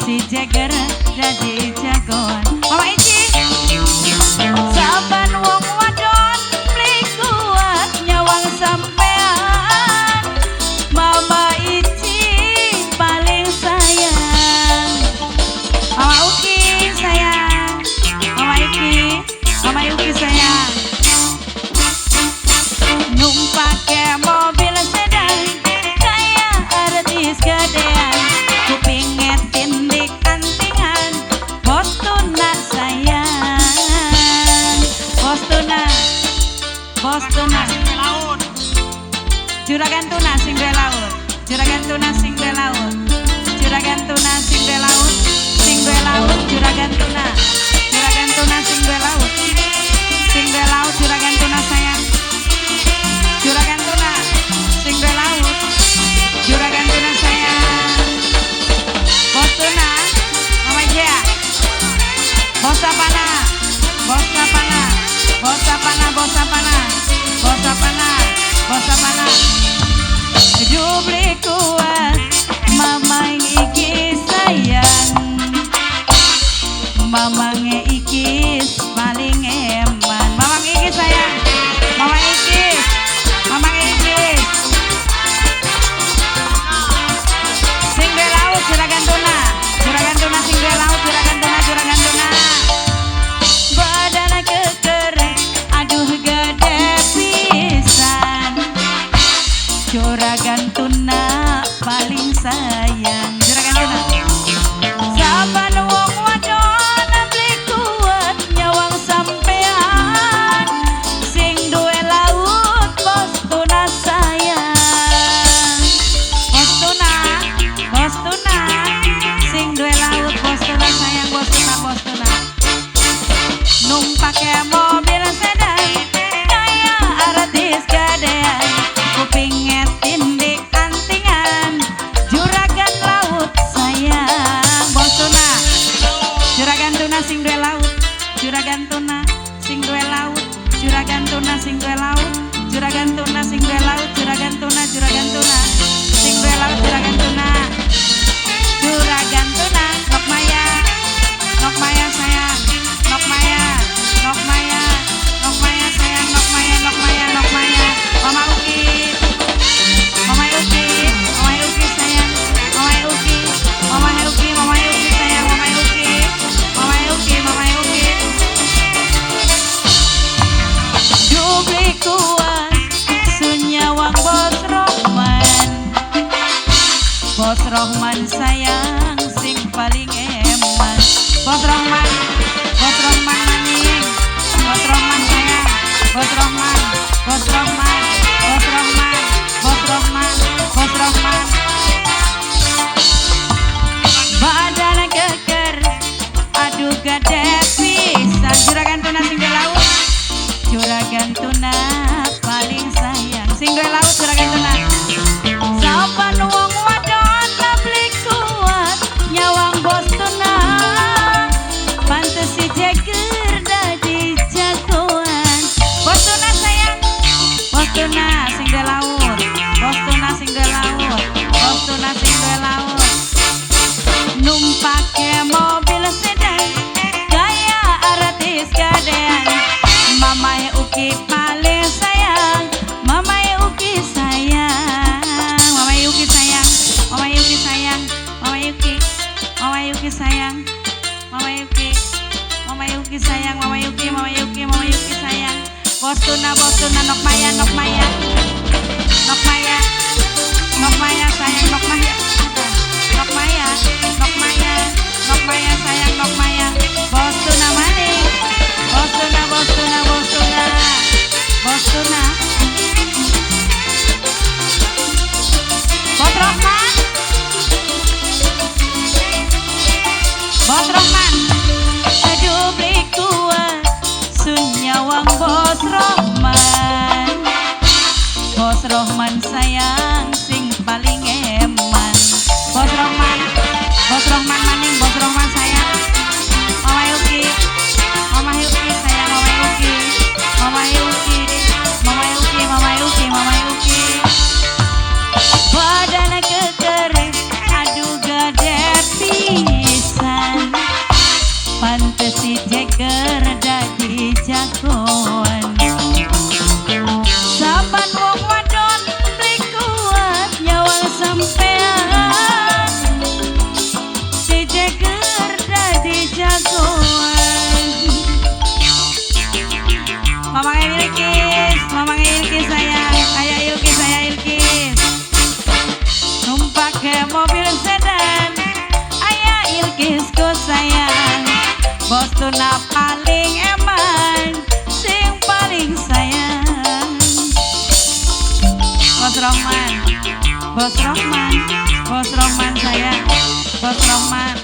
si Jagger dadi jagoan. Mama Ici, saban wong wadon beli kuat nyawang sampean. Mama Ici paling sayang. Mama Uki sayang. Mama Uki, Mama Uki sayang. Numpake mobil sedan kayak artis gedean, kupinge tindik antingan, bos tuna sayang. Bos tuna, bos tuna, juragan tuna sing duwe laut, juragan tuna sing duwe laut, juragan tuna sing duwe laut, sing duwe laut, juragan tuna, juragan tuna sing duwe laut, sing duwe laut, juragan tuna sayang. Juragan tuna sing duwe laut, juragan tuna sayang. Bos tuna, Mama Jaya. Bos sapana, bos sapana, bos sapana, bos sapana, bos sapana, bos sapana. Jubli kuat, mamang iki sayang. Mamang iki paling eman. Mamang iki sayang, mamang iki, mamang iki. Sing duwe laut juragan tuna, juragan tuna sing duwe laut, juragan tuna, juragan tuna. Badan keker, aduh gede pisan. Juragan tuna paling sayang. Juragan tuna. Saban wong wadon beli kuat nyawang sampean. Sing duwe laut bos tuna sayang. Bos tuna, bos tuna, sing duwe laut bos tuna sayang, bos tuna, bos tuna. Numpake mobil sedan kayak artis gedean, kupinge tindik antingan, juragan laut sayang. Bos tuna, juragan tuna sing duwe laut, juragan tuna sing duwe laut, juragan tuna sing duwe laut, juragan tuna sing duwe laut, juragan tuna, juragan tuna sing duwe laut, juragan tuna, juragan tuna. Nok Maya, Nok Maya sayang, Nok Maya, Nok Maya, Nok Maya sayang, Nok Maya, Nok Maya, Nok Maya. Mama Uki, Mama Uki, Mama Uki sayang, Mama Uki, Mama Uki, Mama Uki sayang, Mama Uki, Mama Uki, Mama Uki. Jubli kuat sunyawang bos Rohman. Bos Rohman sayang sing paling eman. Bos Rohman, Bos Rohman maning, Bos Rohman sayang, Bos Rohman, Bos Rohman, Bos Rohman, Bos Rohman, Bos Rohman. Badan keker, aduh gede pisan. Juragan tuna sing duwe laut, juragan tuna paling sayang. Sing duwe laut juragan tuna. Saban wong wadon beli kuat nyawang bos tuna. Pantes si Jagger dadi jagoan. Bos tuna sayang, bos tuna sing duwe laut, bos tuna sing duwe laut, bos tuna sing duwe laut. Numpake mobil sedan kayak artis gedean. Mamae Uki paling sayang, Mamae Uki sayang, Mamae Uki sayang, Mamae Uki sayang, Mamae Uki, Mamae Uki sayang, Mamae Uki, Mamae Uki sayang, Mamae Uki, Mamae Uki, Mamae Uki sayang. Bos tuna, Nok Maya, Nok Maya, Nok Maya, Nok Maya sayang, Nok Maya, Nok Maya, Nok Maya, Nok Maya sayang, Nok Maya. Bos tuna maning, bos tuna, bos tuna, bos tuna, bos tuna. Bos Rohman, bos Rohman. Aduh beli kuat sunyawang bos Rohman. Bos Rohman sayang sing paling eman. Bos Rohman, bos Rohman maning, bos Rohman sayang. Mama Yuki, Mama Yuki sayang, Mama Yuki, Mama Yuki, Mama Yuki, Mama Yuki, Mama Yuki. Badan keker, aduh gede pisan. Jagoan. Mamang Ilkis, Mamang Ilkis sayang, ayah Ilkis, ayah Ilkis. Numpak mobil sedan, ayah Ilkis ku sayang. Bos Tuna paling eman, sing paling sayang. Bos Rohman, Bos Rohman, Bos Rohman sayang, Bos Rohman.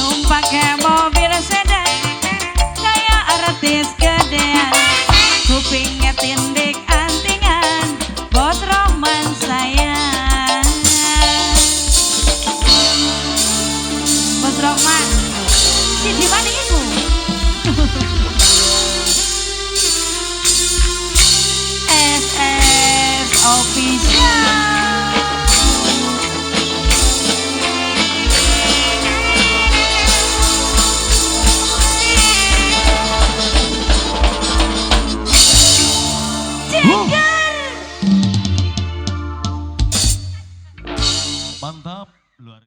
Numpak mobil sedan, kayak artis gedean, kupingnya tindik antingan, Bos Rohman sayang. Bos Rohman, siji maning iku. SS Official.